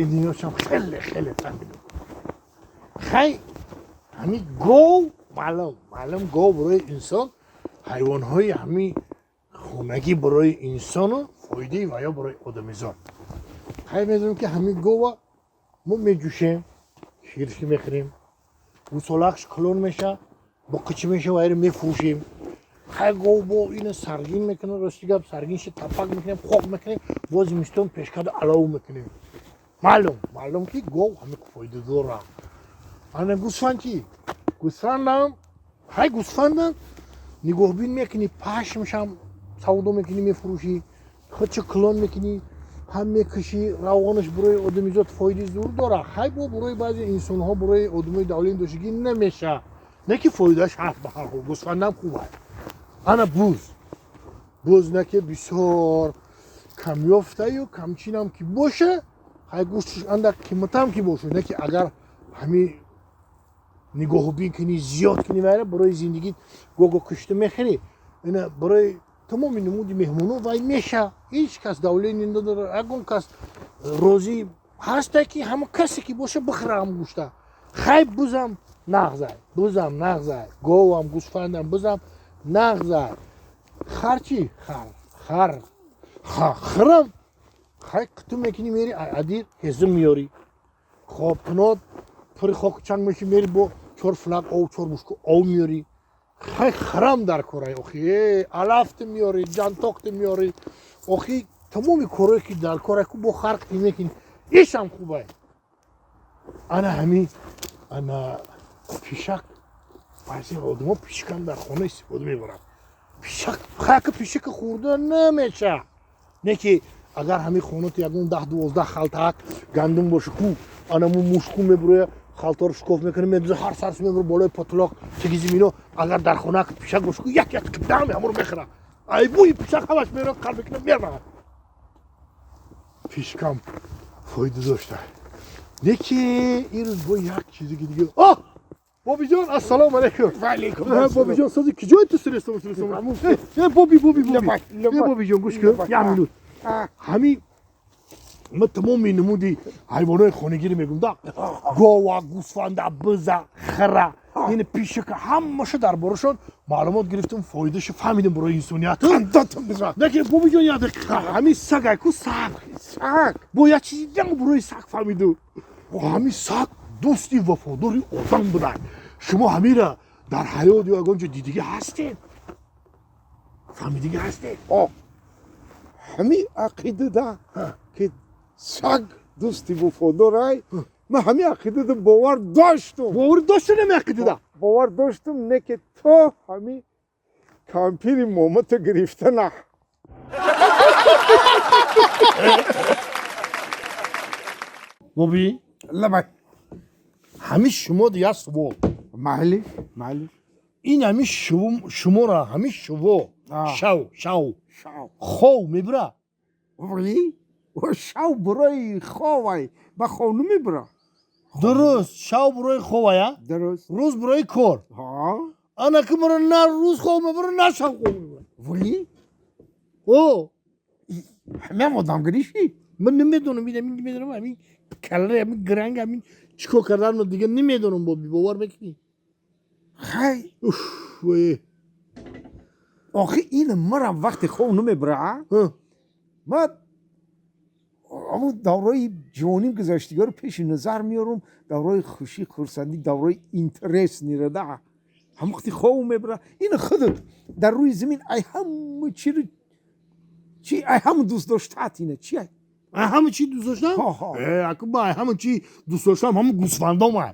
Инёшам хеле хеле фаҳмидам. Хай, ҳами гов маълум, маълум, гов барои инсон, ҳайвонҳои ҳами хонагӣ барои инсону фоидаи ва ё барои одамизод. Хай, медонем, ки ҳами гова мо меҷӯшем, ширши мехӯрем, гӯсолакш калон меша, бо қичи меша, вайро мефурӯшем. Хай, гов бо ина саргин мекунем, рости гап, саргинши тапак мекунем, хок мекунем, бо зимистон пешкада алов мекунем. Маълум, маълум, ки гов ҳами фоида дора. Ана гӯсфанд чӣ? Гӯсфандам, хай, гӯсфандам нигоҳбин мекунӣ, пашмшам савдо мекунӣ, мефурӯшӣ, худчо калон мекунӣ, ҳам мекушӣ, равғанаш барои одамизод фоидаи зур дора. Хай, бо барои баъзе инсонҳо, барои одамои давлени доштагӣ намеша, не ки фоидааш ҳаст. Ба ҳар ҳол, гӯсфандам хуб аст. Ана буз, буз не ки бисёр камёфтаю камчинам ки боша, хай, гӯшташ андак қиматам ки боша, не ки агар ҳами нигоҳубин кунӣ, зиёд кунӣ, вайра барои зиндагӣ гого кушта мехӯрӣ, ина барои тамоми намуди меҳмоно вай меша. Ҳеҷ кас давлени надора, ягон кас розӣ ҳаста, ки ҳама касе ки боша, бихӯра ҳам гӯшта. Хай, бузам нағзай, бузам нағзай, говам, гӯсфандам, бузам нағзай. Хар чӣ? Хар, хар, хирам, хай, қиту мекунӣ, мери адир ҳезум меёрӣ, хоб пунот пури хоку чанг меши, мери бо чор флаг ов, чор бушку ов меёрӣ. Хай, хирам дар корай, охи алафти меёрӣ, ҷантоқти меёрӣ, охи тамоми корое ки дар корай ку бо хар қити мекунӣ, ишам хубай. Ана ҳами, ана пишак, баъзе одамо пишикам дар хона истифода мебаранд. Пишак, хайка, пишика хӯрда намеша, не ки агар ҳамин хонато ягон 10-12 халтаак гандум боша ку, анаму мушку мебуроя, халтаро шукоф мекунӣ, медуза, ҳар сарс мебуро болои потолок, теги зимино. Агар дар хона пишак боша ку, як як дами ҳаморо мехӯра. Ай бӯи пишак ҳамаш мерад, қар мекуна, меравад. Пишикам фоида дошта. Не ки ин рӯз бо як чизе ки дига. О, бобиҷон, ассалому алайкум! Валейкум. Бобиҷон, сози киҷои ту сирестам? Боби, боби, боби, бобиҷон, гӯш кун як минут. Ҳамин ма тамоми намуди ҳайвонои хонагиро мегум да: гова, гӯсфанда, биза, хира, ин пишика, ҳамаша дар борашон маълумот гирифтам, фоидаша фаҳмидам барои инсоният. Лекин, бобиҷон, як дақиқа, ҳамин сагай ку, саг. Саг. Бо як чизи дига барои саг фаҳмиду. Ҳамин саг дӯсти вафодори одам будад. Шумо ҳамира дар ҳаёт ё ягон ҷо дидагӣ ҳастед, фаҳмидагӣ ҳастед? Ҳамин ақидада, ки саг дӯсти вафодорай, ман ҳамин ақидада бовар доштум. Бовар дошту нами ақидада? Бовар доштум, не ки то ҳамин кампири момата гирифта на. Боби. Лабай. Ҳамин шумо як савол. Майли, майли. Ин ҳамин шуморо, ҳамин шуво шав шав шав хов мебира? Шав барои ховай, ба хов намебира. Дуруст, шав барои ховая. Дуруст. Рӯз барои кор. Ана ки мара на рӯз хов мебира, на шав хов мебира. Вали. О. Ҳамиам одамгириши. Ман намедонам, намедонам, ҳамин калла, ҳамин гранг, ҳамин чӣ кор карданро дига намедонам. Боби, бовар мекунӣ? Хай. Охи, ин марам вақте хов намебира, ман ҳамун давраи ҷавоним гузаштагиро пеши назар меорам, давраи хушӣ, хурсандӣ, давраи интересный ра да. Ҳам вақти хов мебира, ин худат дар рӯи замин ай ҳама чиро чи ай ҳама дӯст доштаат, ина чи ай? Ай ҳама чи дӯст доштам? Аку, ма ай ҳама чи дӯст доштам, ҳама гӯсфандом ай.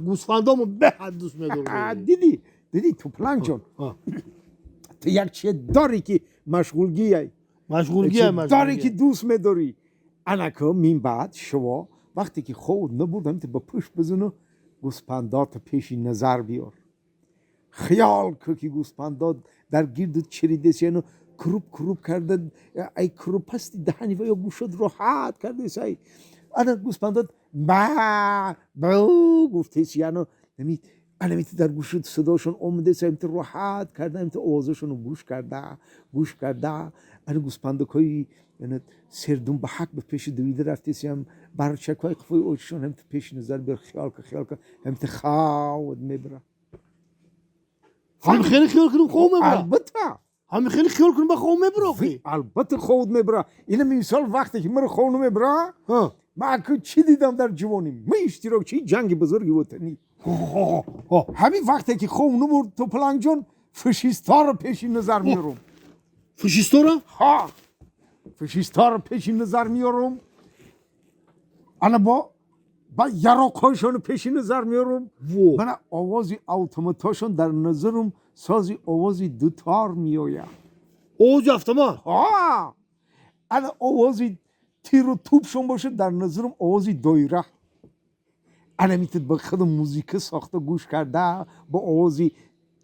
Гӯсфандому беҳад дӯст медорам. Дидӣ, дидӣ, тупланҷон, ту як чие дорӣ, ки машғулгиай. Машғулгия. Дорӣ, ки дӯст медорӣ. Анако, мин баъд шумо вақте ки хов набурд, ҳамин ба пушт бизану гӯспандото пеши назар биёр, хиёл ку, ки гӯспандот дар гирду чиридесяну круп круп карда, ай круп пасти даҳани ва ё гӯшот роҳат кардесай. Ана гӯспандот ба бу гуфтесяну ами. Анамити дар гӯши садошон омадест, амти роҳат карда, амти овозашонро гӯш карда, гӯш карда, ана гӯспандакҳои сердум ба ҳак ба пеши давида рафтесиям, барчакҳои қуфои очишон ҳамти пеши назар бер, хиёл ка, хиёл ка, ҳамти хавд мебара. Ҳами хеле хиёл кунам, хов мебара? Албатта. Ҳами хеле хиёл кунам, ба хов мебара охи? Албатта, ховд мебара. Ина мисол, вақте ки маро хов намебара, ман ку чӣ дидам дар ҷавонӣ? Ман иштирокчии ҷанги бузурги ватанӣ. Ҳамин вақте ки хов набурд, ту палангҷон, фашистҳоро пеши назар меорам. Фашистҳоро? Ҳа, фашистҳоро пеши назар меорам, ана ба яроқҳояшонро пеши назар меорам. Мана овози автоматҳошон дар назарам сози овози дутор меояд. Овози автомат? Ҳа, ана овози тиру тӯбшон бошад, дар назарам овози доира. Ана митад ба худам музика сохта гӯш карда, бо овози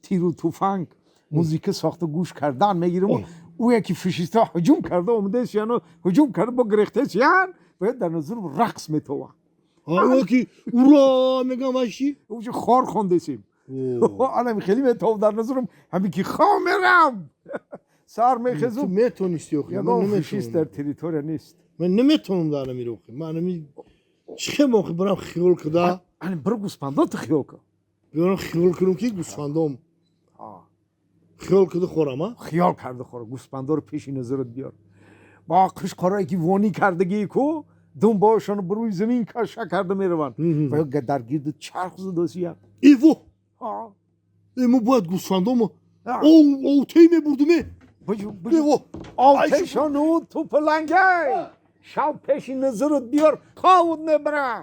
тиру туфанг музика сохта гӯш кардан мегирам. Ӯ яки фашистҳо ҳуҷум карда омадасияну ҳуҷум карда бо гирехтасиян, бояд дар назарам рақс метовад. Ки ура мегам, ваши? Уҷо хор хондесем. Ана хеле метов дар назарам, ҳамин ки хов мерам, сар мехезум. Метонисти охи? Ягон фашист дар территория нест. Ман наметавонам дар амир охи, ман ами чӣ охи барам хиёл куда. Ани бир гӯспандо ту хиёл кун. Биёрам хиёл кунам, ки гӯсфандом хиёл куда хӯрам, а? Хиёл карда хӯра, гӯспандоро пеши назарат биёр, бо қишқорое ки вонӣ кардагии ку, думбоашонро ба рӯи замин каша карда мераванд ва дар гирду чарх задосия. Иво, мо бояд гӯсфандомо овтей мебурдуме. Овтешону ту палангай шав пеши назарат биёр, ховут мебара.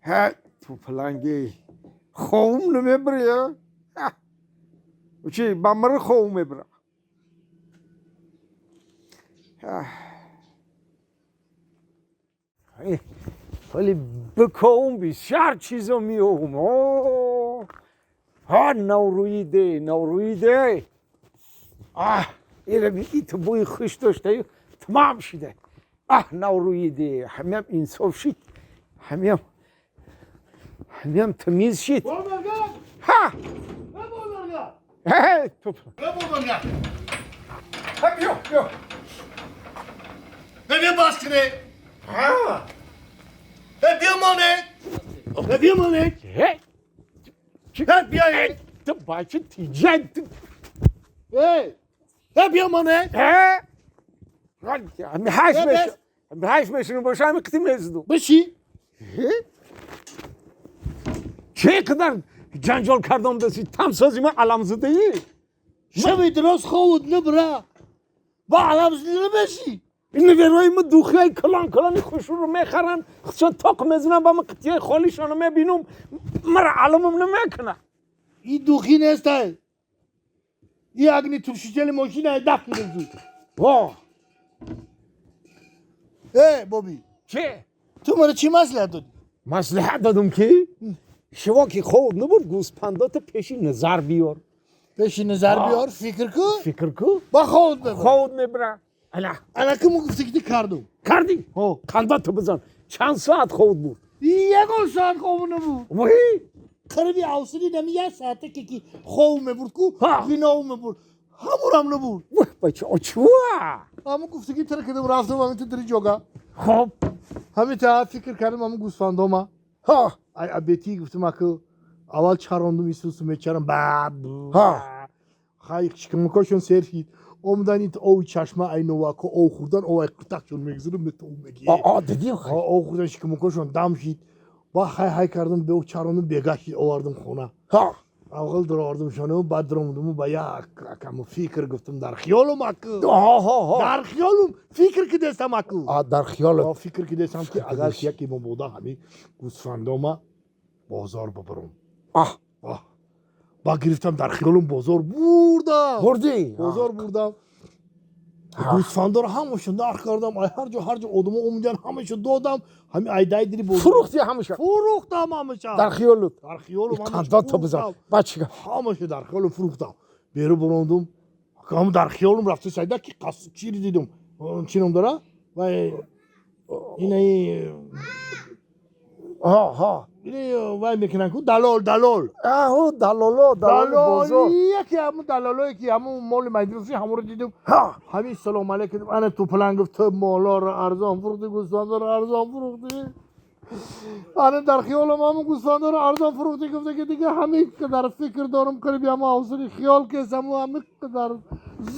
Ҳа, ту паланги, ховум намебари, чи ба мара хов мебара? Вале биковум, бисёр чизо меовум. Ҳа, наврӯиде, наврӯиде, аҳ, ира ит бӯи хуш доштаю тамом шида. Аҳ, наврӯиде, ҳамиам инсоф шид, ҳамиам тамиз шид. Ҳа, биё, биё. Биё, бас кне. Биё, моне, биё, моне, биё. Ту бача тиҷа. Биё, моне. Ҳашт мешину боша, ҳами қити мезиду. Биши. Чӣ қадар ҷанҷол кардам даси тамсози ма аламзидаӣ. Шаби дроз ховуд набра, ба аламзида набеши. Ин верои ма духиҳои калон калони хушрӯро мехаранд, худшон тоқ мезананд, ба ма қитиҳои холишонро мебинум, мара аламам намекунад. И духи нестай, и огнетушители мошина даф кунем. Во. Э, боби. Чӣ? Ту мара чӣ маслиҳат додӣ? Маслиҳат додум, ки шумо ки хов набурд, гӯспандото пеши назар биёр. Пеши назар биёр, фикр ку. Фикр ку. Ба ховуд мебара. Ховуд мебара. Ана. Ана ки мо гуфта ки кардум. Кардӣ? Қандато бизан, чанд соат ховуд бурд? Ягон соат хову набурд. Вой. Қариби авсири нами як соата ки хов мебурд ку, виноу мебурд, ҳамурам набурд. Вой, бача, очуа. Ҳамун гуфтагӣ тара кардам, рафтам ҳамин ту дари ҷога. Хоб. Ҳамин та фикр кардам, ҳамун гӯсфандома. Ҳа. Ай абетӣ гуфтам, аку аввал чарондум, исусу мечарам ба. Ҳа. Хай, шикамакошон сер шид. Омадан ит ови чашма, ай новако ов хӯрдан, ов ай қуртақшон мегзирам, мета ов мегир. А, дидӣ? Ов хӯрдан, шикамакошон дам шид. Ба хай хай кардам, бе чарондум, бега шид, овардам хона. Ҳа. Аввал даровардам баъд даромадуму ба як акаму фикр гуфтам дар хиёлум, аку. Дар хиёлум фикр кидестам, аку. Дар хиёлат. Фикр кидестам, ки агар яке мобода ҳами гӯсфандома бозор бибарам. Ба гирифтам, дар хиёлум бозор бурдам. Бурдӣ? Бозор бурдам. Гӯсфандоро ҳамашо нарх кардам, ай ҳар ҷо, ҳар ҷо одамо омадан, ҳамашо додам, ҳами айдаи дири бозор. Фурӯхти ҳамаша? Фурӯхтам ҳамаша. Дар хиёлут? Дар хиёлум. Қандото бизан, бача. Ҳамаша дар хиёлум фурӯхтам. Беру бурондум. Ҳам дар хиёлум рафта сайда ки чири дидум. Чӣ ном дора? Вай инаи ҳа, ҳа. Вай мекунанд ку, далол, далол. Аҳо, далоло, далоли бозор. Яке ҳамун далолое ки ҳамун моли майдонси, ҳамонро дидум. Ҳамин салом алейкум, ана тупаланг гуфт: ту молоро арзон фурӯхтӣ, гӯсфандоро арзон фурӯхтӣ. Ана дар хиёлам ҳамун гӯсфандоро арзон фурӯхтӣ гуфта ки дига ҳамин қадар фикр дорам, қариби ҳама ҳавсари хиёл кесаму ҳамин қадар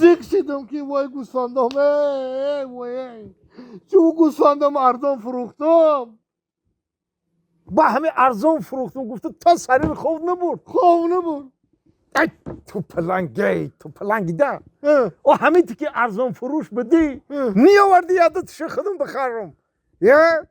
зиқ шидам ки вой, гӯсфандом, вой, чӯ гӯсфандом арзон фурӯхтам. Ба ҳамин арзон фурӯхтум гуфта, то сарир хов набурд. Хов набурд. Ай, тупалангей, тупалангида, о ҳамин ки арзон фурӯш будӣ, меоварди, ядатша худам бихарам я.